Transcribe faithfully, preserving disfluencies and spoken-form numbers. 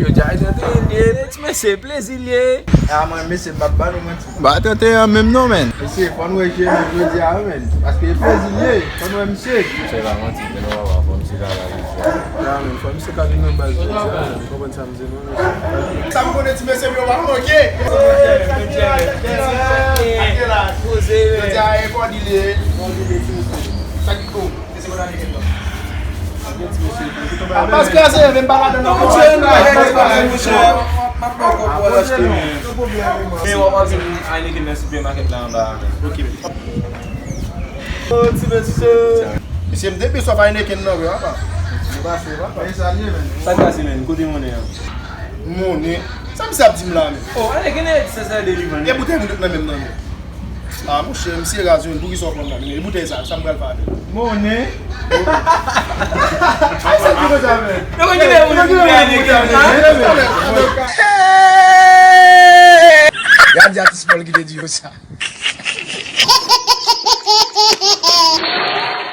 Yo di a trannteyen li ye, ti mesye, plezi li ye. A mwen, mesye, m p ap ba nou manti. Ba trannteyen an menm non, menn. Mesye, fò n wè je nou jodi a, wi, menn. Paske e plezi li ye, fò n wè misye. Misye pa manti, men nou pa wè, fò misye ka la jodi a. Ya, menn, fò misye ka vin nan baz jodi a, menn. Ou konprann sa m di nou, mesye? Sa m konnen ti mesye m yo pa manke. Poze, menn. Jodi a, e kò di li ye. Sa ki gon? Pas kraze, menm pa ladan non. Men w ap ap jwenn Heineken nan sipèmakèt la anba a. Ok. Oh, ti mesye. Mesye, m depi sòf Heineken nan, vre, papa. Nou pase, papa. E sa l ye, menn. Sa k pase, menn? Kote monnen an? Monnen? Sa misye ap di m la, menn? Oh, Heineken nan se sèl de li vann. E boutèy nou tout nan menm nan, menn. Ah, monchè, misye raz, menn. Poukisa w pran nan, menn? E boutèy sa, sa m pral fè avè l? Monnen. Ay, sa ki konsa, menn? Yo konn kite moun ki vle Heineken, ha? Gade atis Pòl ki te di yo sa.